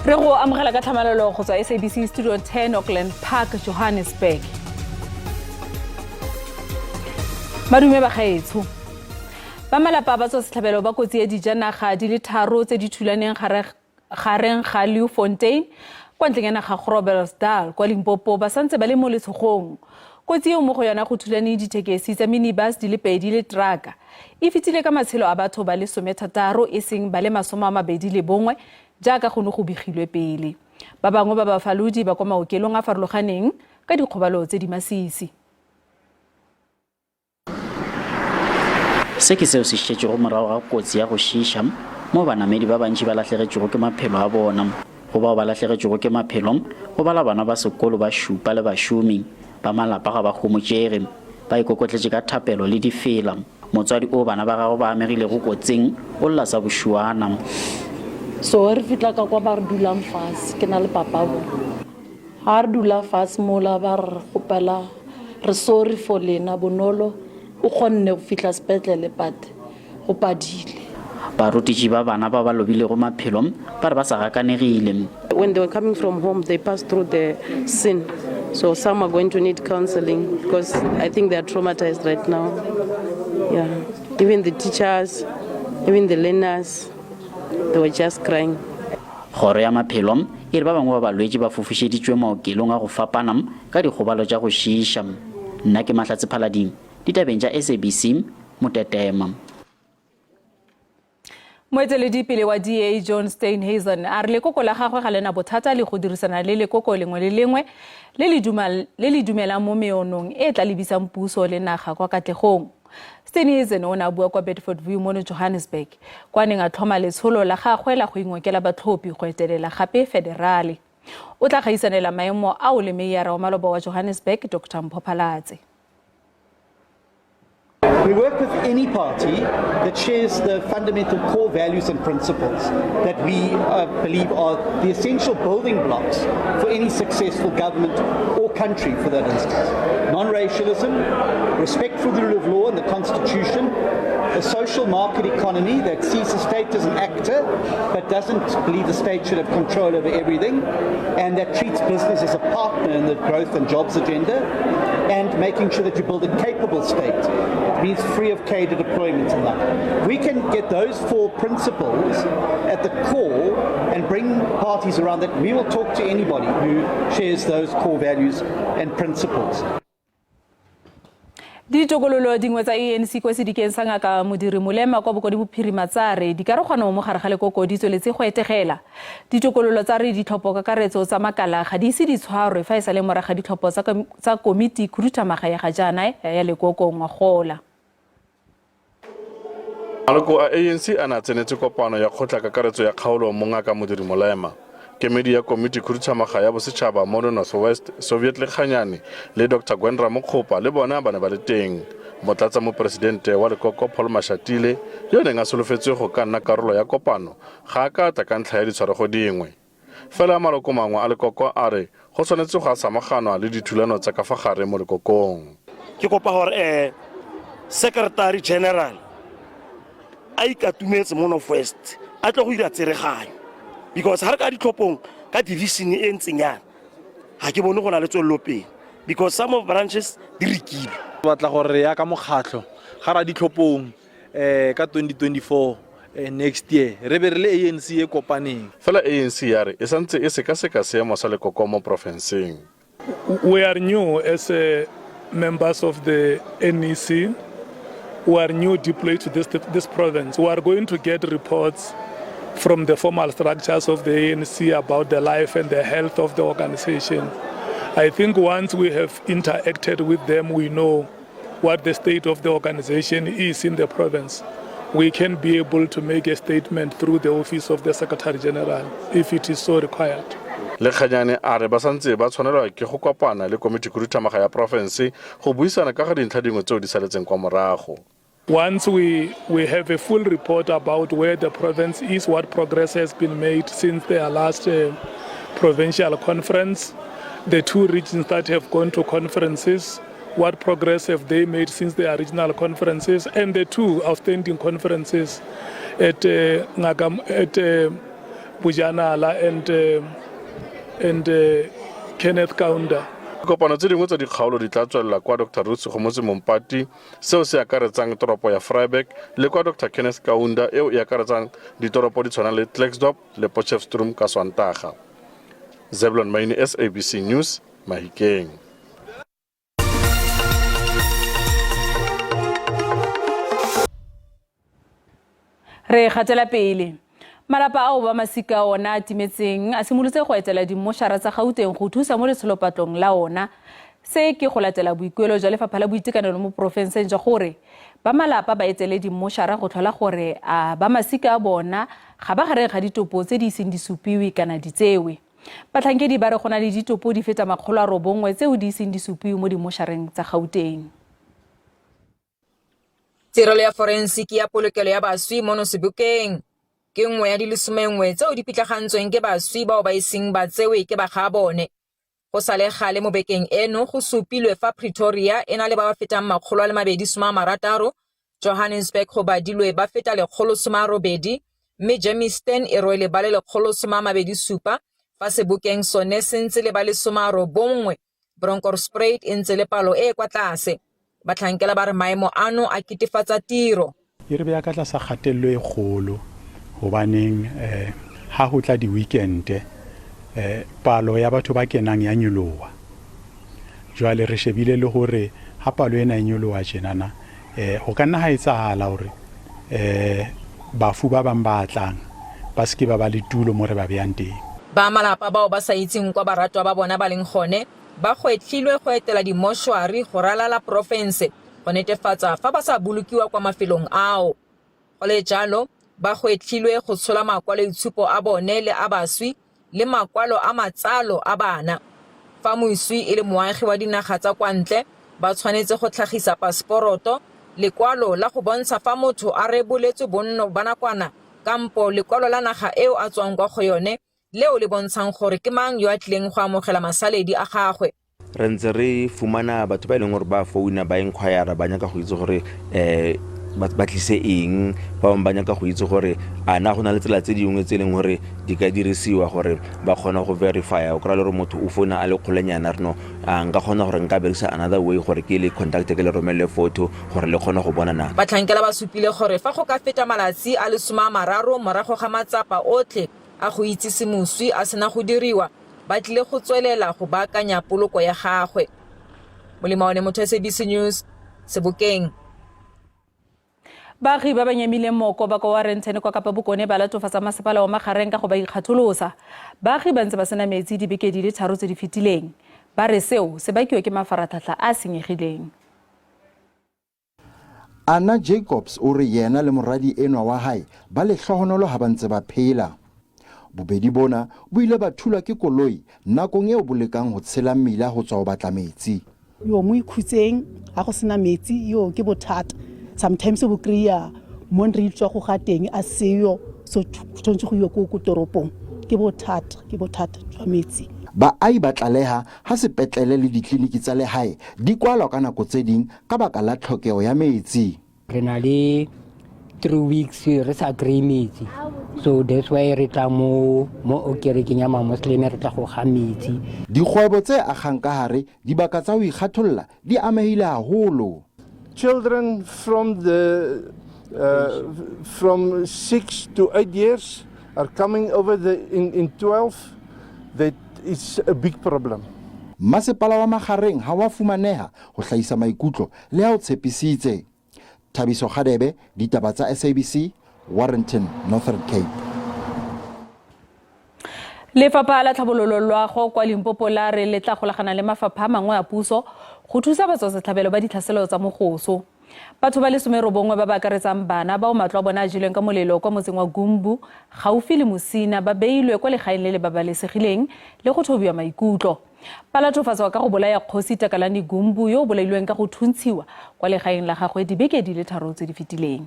Re go amogela ka tlhamalelo go tswa SABC Studio 10, Auckland Park, Johannesburg. Madume bagaetsho. Ba malapa ba tswa setlhabelo ba kotsi ya dijanaga di le tharo tse di thulaneng gareng ga Leeuwfontein kwa ntleng ya naga Groblersdal kwa Limpopo ba santse ba le mo letshogong. Kotsi eo mo go yona go thulane dithekesi tsa minibus di le pedi le traka e fetile ka matshelo a batho ba le 60 e seng ba le 21 jaaka go ne go begilwe pele. Ba bangwe ba bafalodi ba kwa maokelong a farologaneng ka dikgobalo tse di masisi. Se ke seo se šetšego morago ga kotsi ya go šiiša moo banamedi ba bantši ba lahlegetšwego ke maphelo a bona. Go bao ba lahlegetšwego ke maphelo go bala bana ba sekolo ba šupa le bašomi ba malapa ga ba homotšege. Ba ikokotletše ka thapelo le difela. Motswadi o bana ba gagwe ba amegilego kotsing o lla sa bošuana. So ge re fihla ka kwa ba re dulang fase, ke na le papa bo. Ga re dula fase mola ba re kgopela re sorry for lena, Bonolo o kgonne go fihla sepetlele but go padile. Barutiši ba bana ba ba lobilego maphelo ba re ba sa gakanegile. When they were coming from home, they passed through the scene. So some are going to need counseling because I think they are traumatized right now. Yeah. Even the teachers, even the learners, they were just crying. Kgoro ya Maphelo e re ba bangwe ba balwetši ba fofošeditšwe maokelong a go fapana ka dikgobalo tša go šiiša. Nna ke Mahlatse Phalading, ditabeng tša SABC, Motetema. Moeteledipele wa DA John Steenhuisen a re lekoko la gagwe ga lena bothata le go dirisana le lekoko lengwe le lengwe le le dumelang mo meonong e tla lebisang puso le naga kwa katlegong. Steenhuisen o ne a bua kwa Bedford View mono Johannesburg, kwa neng a tlhoma letsholo la gagwe la go ingokela batlhophi go etelela gape federale. O tla gaisanela maemo ao le meiara wa maloba wa Johannesburg Dr Mpho Phalatse. We work with any party that shares the fundamental core values and principles that we believe are the essential building blocks for any successful government or country for that instance. Non-racialism, respect for the rule of law and the constitution, a social market economy that sees the state as an actor but doesn't believe the state should have control over everything, and that treats business as a partner in the growth and jobs agenda, and making sure that you build a capable state. It means free of cadre deployment and that. We can get those four principles at the core and bring parties around that. We will talk to anybody who shares those core values and principles. Ditokololo dingwe tsa ANC kwa sedikeng sa Ngaka Modiri Molema kwa Bokone Bophirima tsa re dikarogano mo gare ga lekoko di tsweletse go etegela. Ditokololo tsa re ditlhopho kakaretso tsa makala ga di ise di tshwarwe fa e sale morago ga ditlhopho tsa komiti khuduthamaga ya ga jaana ya lekoko ngwagola. Maloko a ANC a ne a tsenetse kopano ya kgotla kakaretso ya kgaolo mo Ngaka Modiri Molema. Kemedi ya komiti khuduthamaga ya bosetšhaba mono North West, Soviet Lekganyane le Dr Gwen Ramokgopa le bona ba ne ba le teng. Motlatsa moporesidente wa lekoko Paul Mashatile yo neng a solofetswe go ka nna karolo ya kopano ga a ka a tla ka ntlha ya ditshwarego dingwe. Fela maloko mangwe a lekoko a re go tshwanetse go a samaganwa le dithulano tsa ka fa gare mo lekokong. Ke kopa gore Secretary General a ikatumetse mo North West a tle go dira tsereganyo, because ga re ka ditlhophong ka division e ntseng yana ga ke bone go na le tswelelopele, because some of branches di rekilwe. Batla gore ya ka mokgatlho ga ra ditlhophong ka 2024 next year re be re le ANC e kopaneng. Fela ANC ya re e santse e sekaseka seemo sa lekoko mo porofenseng. We are new as members of the NEC. We are new deployed to this province. We are going to get reports from the formal structures of the ANC about the life and the health of the organization. I think once we have interacted with them, we know what the state of the organization is in the province. We can be able to make a statement through the office of the Secretary General if it is so required. Lekganyane a re ba santse ba tshwanelwa ke go kopana le komiti khuduthamaga ya porofense go buisana ka ga dintlha dingwe tseo di saletseng kwa morago. Once we have a full report about where the province is, what progress has been made since their last provincial conference, the two regions that have gone to conferences, what progress have they made since the original conferences, and the two outstanding conferences at Bojanala and and Kenneth Kaunda. Dikopano tse dingwe tsa dikgaolo di tla tswelela kwa Dr Ruth Segomotsi Mompati, seo se akaretsang toropo ya Vryburg, le kwa Dr Kenneth Kaunda, eo e akaretsang ditoropo di tshwana le Klerksdorp le Potchefstroom ka Swantaga. Zeblon Maine, SABC News, Mahikeng. Re gatela pele. Malapa ao ba masika a ona a timetseng a simolotse go etela dimmošara tsa Gauteng go thusa mo letsholopatlong la ona. Se ke go latela boikuelo jwa Lefapha la Boitekanelo mo porofenseng jwa gore ba malapa ba etele dimmošara go tlhola gore a ba masika a bona ga ba gareng ga ditopo tse di iseng di supiwe kana di tsewe. Batlhankedi ba re go na le ditopo di feta 900 tseo di iseng di supiwe mo dimmošareng tsa Gauteng. Tirelo ya forensiki ya polokelo ya baswi mono Sebokeng ke nngwe ya di le somenngwe tseo di pitlagantsweng ke baswi bao ba iseng ba tsewe ke bagaabone. Go sa le gale mo bekeng eno go supilwe fa Pretoria e na le ba ba fetang 260, Johannesburg go badilwe ba feta 180 mme Germiston e rwele ba le 127 fa Sebokeng sone se ntse le ba le 90. Bronkhorstspruit e ntse le palo e e kwa tlase. Batlhankela ba re maemo ano a ketefatsa tiro. E re beha ka tlasa kgatello e kgolo hobaneng ha ho tla di-weekend palo ya batho ba kenang ya nyoloha. Jwale re shebile le hore ha palo ena e nyoloha tjenana ho ka nna ha etsahala hore bafu ba bang ba tlang ba se ke ba ba le tulo mo re ba beyang teng. Ba malapa bao ba sa itseng kwa baratwa ba bona ba leng gone ba gwetlhilwe go etela dimošwari go ralala porofense go netefatsa fa ba sa bolokiwa kwa mafelong ao. Go le jalo, ba gwetlhilwe go tshola makwaloitshupo a bone le a baswi le makwalo a matsalo a bana. Fa moswi e le moagi wa dinaga tsa kwa ntle, ba tshwanetse go tlhagisa paseporoto, lekwalo la go bontsha fa motho a reboletswe bonno ba nakwana kampo lekwalo la naga eo a tswang kwa go yone leo le bontshang gore ke mang yo a tlileng go amogela masaledi a gagwe. Re ntse re fumana batho ba e leng gore ba founa ba inquire ba nyaka go itse gore um ba tlise eng, ba bangwe ba nyaka go itse gore a na go na le tsela tse dingwe tse e leng gore di ka dirisiwa gore ba kgone go verifya. O kry-a le gore motho o founa a le kgolenyana re no a nka kgona gore nka berekisa another way gore ke le contact ke le romelele photo gore le kgone go bona na. Batlhankela ba supile gore fa go ka feta malatsi a le 30 morago ga matsapa otlhe a go itsise moswi a sena go diriwa, ba tlile go tswelela go baakanya poloko ya gagwe. Molemaone Motho, SABC News, Sebokeng. Baagi ba ba nyemileng moko ba kwa Warrenton kwa Kapa Bokone ba latofatsa masepala wa Magareng ka go ba ikgatholosa. Baagi ba ntse ba sena metsi dibeke di le tharo tse di fetileng. Ba re seo se bakiwa ke mafaratlhatlha a a senyegileng. Anna Jacobs o re yena le moradi enwa wa hae ba lehlohonolo ha ba ntse ba phela. Bobedi bona bo ile ba thulwa ke koloi nakong eo bo lekang ho tshela mmila ho tswa ho batla metsi. Yo mo ikhutseng ha go sena metsi yo ke bothata. Sometimes bo kry-a mo re tswa go ga teng a seyo, so tshwanetse go iwe ko toropong. Ke bothata, ke bothata jwa metsi. Baahi ba tlaleha ha sepetlele le ditleliniki tsa lehae di kwalwa ka nako tse ding ka baka la tlhokeho ya metsi. Re na le 3 weeks re sa kry-e metsi, so that's why re tla mo mo kerekeng ya ma-Muslim re tla go ga metsi. Dikgwebo tse akgang ka hare dibaka tsa ho ikgatholla di amehile haholo. Children from the from 6 to 8 years are coming over the in 12. That is a big problem. Masepala wa Magareng ha wa fumaneha ho hlahisa maikutlo le ha o tshepisitse. Thabiso Kgadebe, ditaba tsa SABC, Warrenton, Northern Cape. Lefapha la Tlhabololo Loago kwa Limpopo la re le tla golagana le mafapha a mangwe a puso go thusa batswasetlhabelo ba ditlhaselo tsa mogoso. Batho ba le 90 ba ba akaretsang bana bao matlo a bona a jelweng ka molelo kwa motseng wa Gumbu gaufi le Musina ba beilwe kwa legaeng le le babalesegileng le go thobiwa maikutlo. Ba latofatswa ka go bolaya kgosi Takalani Gumbu yo o bolailweng ka go thuntshiwa kwa legaeng la gagwe dibeke di le tharo tse di fetileng.